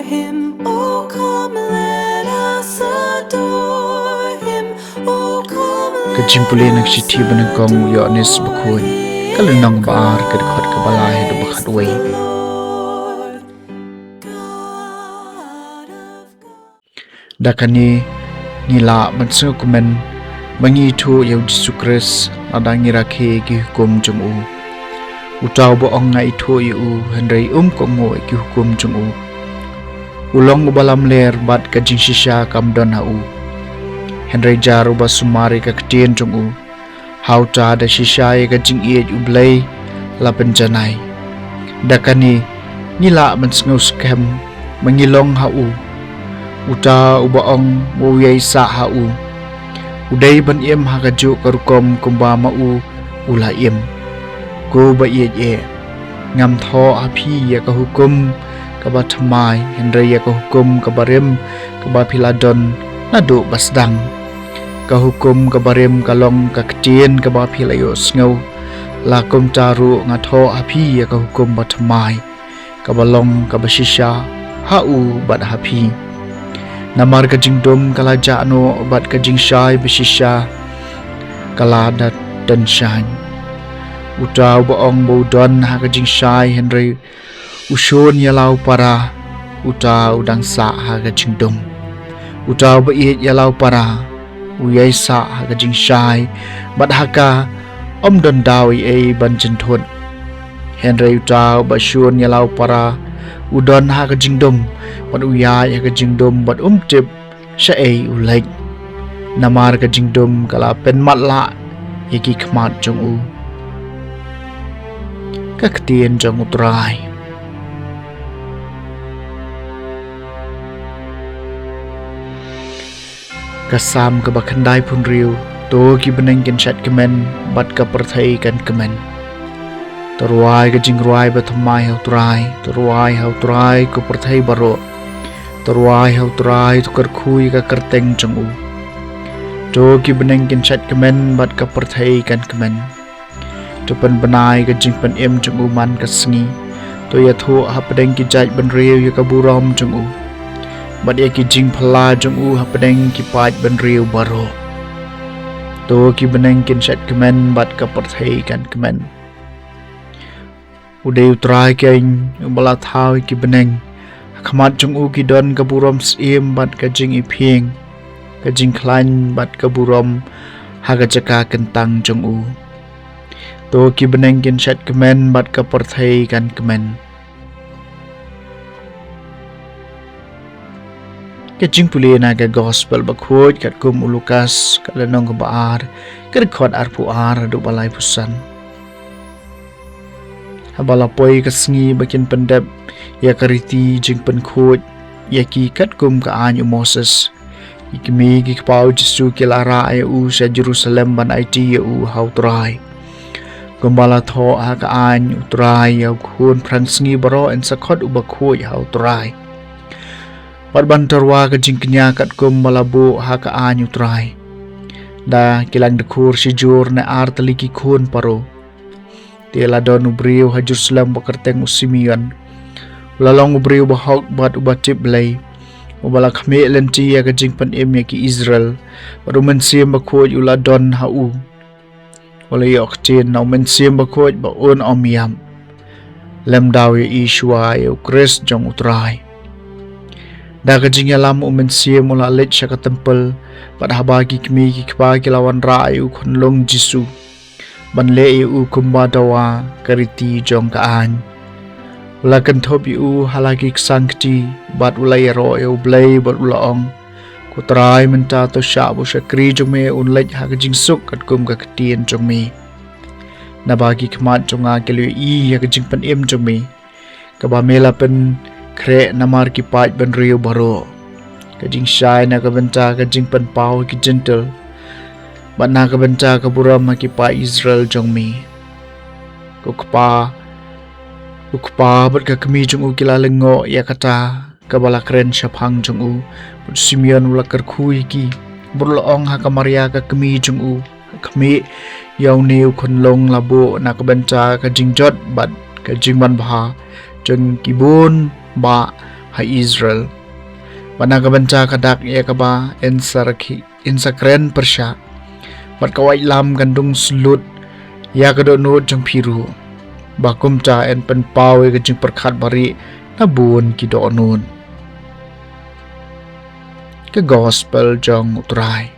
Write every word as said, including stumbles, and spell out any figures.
Him, oh come, let us adore him. Oh come, ka jingpule na ka shithi ba nyngkong u Ïoannis Bakhuid, ka lynnong ba ar, ka dkhot kaba lai haduh ba khatwei. Da kane ngi lah ban sngewkmen ba ngi ithuh ïa u Jisu Khrist lada ngi rakhe ïa ki hukum jong u. Uta uba ong nga ithuh ïa u, hynrei um kohnguh ïa ki hukum jong u, u long uba lamler bad ka jingshisha kam don ha u. Hynrei jar uba sumar ïa ka ktien jong u, ha uta da shisha ïa ka jingïeit U Blei la pynjanai. Da kane ngi lah ban sngewskhem ba ngi long ha u. Uta uba ong ba u ïai sah ha u, u dei ban im ha kajuh ka rukom kumba ma u u la im. Ko ba ïeit eh, ngam thoh ha phi ïa ka hukum kaba thymmai, hynrei ïa ka hukum kaba rim kaba phi la don naduh ba sdang. Ka hukum kaba rim ka long ka ktien kaba phi la ïohsngew. La kumta ruh nga thoh ha phi ïa ka hukum ba thymmai, kaba long kaba shisha ha u bad ha phi. Namar ka jingdum ka la jah noh bad ka jingshai ba shisha ka la da tynshaiñ. Uta uba ong ba u don ha ka jingshai hynrei u shun ïa la u para, uta u dang sah ha ka jingdum. Uta uba ïeit ïa la u para u ïai sah ha ka jingshai, bad ha ka ym don daw ei ei ban jynthut. Hynrei uta uba shun ïa la u para u don ha ka jingdum, bad u ïaid ha ka jingdum bad um tip shaei u leit. Namar ka jingdum ka la pynmatlah ïa ki khmat jong u. Ka ktien jong U Trai. Ka Salm kaba khyndaiphew hynriew. To ki bneng kin shait kmen bad ka pyrthei kan kmen. To rwai ka jingrwai ba thymmai ha U Trai, to rwai ha U Trai ko pyrthei baroh. To rwai ha U Trai, to kyrkhu ïa ka kyrteng jong u. To ki bneng kin shait kmen bad ka pyrthei kan kmen. To pynbna ïa ka jingpynim jong u man ka sngi. To ïathuh hapdeng ki jaitbynriew ïa ka burom jong u, bad ïa ki jingphylla jong u hapdeng ki paidbynriew baroh. To ki bneng kin shait kmen bad ka pyrthei kan kmen. U dei U Trai keiñ uba la thaw ïa ki bneng. Ha khmat jong u ki don ka burom syiem bad ka jingiphieng, ka jingkhlaiñ bad ka burom ha ka jaka kyntang jong u. To ki bneng kin shait kmen bad ka pyrthei kan kmen. Ka jingpule na ka Gospel bakhuid katkum u Lukas, ka lynnong kaba ar, ka dkhot arphew ar haduh ba laiphew san. Haba la poi ka sngi ba kin pyndep ïa ka riti jingpynkhuid ïa ki katkum ka aiñ u Moses, ki kmie ki kpa u Jisu ki la rah ïa u sha Jerusalem ban aiti ïa u ha U Trai. Kumba la thoh ha ka aiñ U Trai, ïa u khun phrangsngi baroh yn sa khot uba khuid ha U Trai. Bad ban tyrwa ka jingkñia katkum ba la buh ha ka aiñ U Trai. Da ki lang dkhur shijur ne ar tylli ki khun Paro. Te la don u briew ha Jerusalem ba kyrteng u Simeon. U la long u briew ba hok bad uba tip Blei, uba la khmih lynti ïa ka jingpynim ïa ki Israel. Bad u Mynsiem Bakhuid u la don ha u. U la ïoh ktien na u Mynsiem Bakhuid ba un ym ïap, lymda u ïohi shuwa ïa u Khrist jong U Trai. Da ka jingïalam u Mynsiem u la leit sha ka templ, bad haba ki kmie ki kpa ki la wanrah ïa u khunlung Jisu ban leh ïa u kumba dawa ka riti jong ka aiñ. U la kynthup ïa u ha la ki ksang kti, bad u la ïaroh ïa U Blei bad u la ong, Ko Trai, mynta to shah ba u shakri jong me un leit ha ka jingsuk katkum ka ktien jong me. Naba ki khmat jong nga ki la ïohi ïa ka jingpynim jong me, kaba me la pynkhreh namar ki paidbynriew baroh, ka jingshai na ka bynta ka jingpynpaw ha ki Jentil, bad na ka bynta ka burom ha ki paid Israel jong me. Ko kpa, ko kpa bad ka kmie jong u ki la lyngngoh ïa kata kaba la kren shaphang jong u. Bad u Simeon u la kyrkhu ïa ki, bad u la ong ha ka Maria ka kmie jong u, Khmih, ïa une u khunlung la buh na ka bynta ka jingjot bad ka jingmanbha jong ki bun bah ha Israel. Bad na ka bynta ka dak ïa kaba yn sa rakhi, yn sa kren pyrshah, bad ka waitlam kan dung slut ïa ka dohnud jong phi ruh, ba kumta yn pynpaw ïa ka jingpyrkhat barieh na bun ki dohnud. Ka Gospel jong U Trai.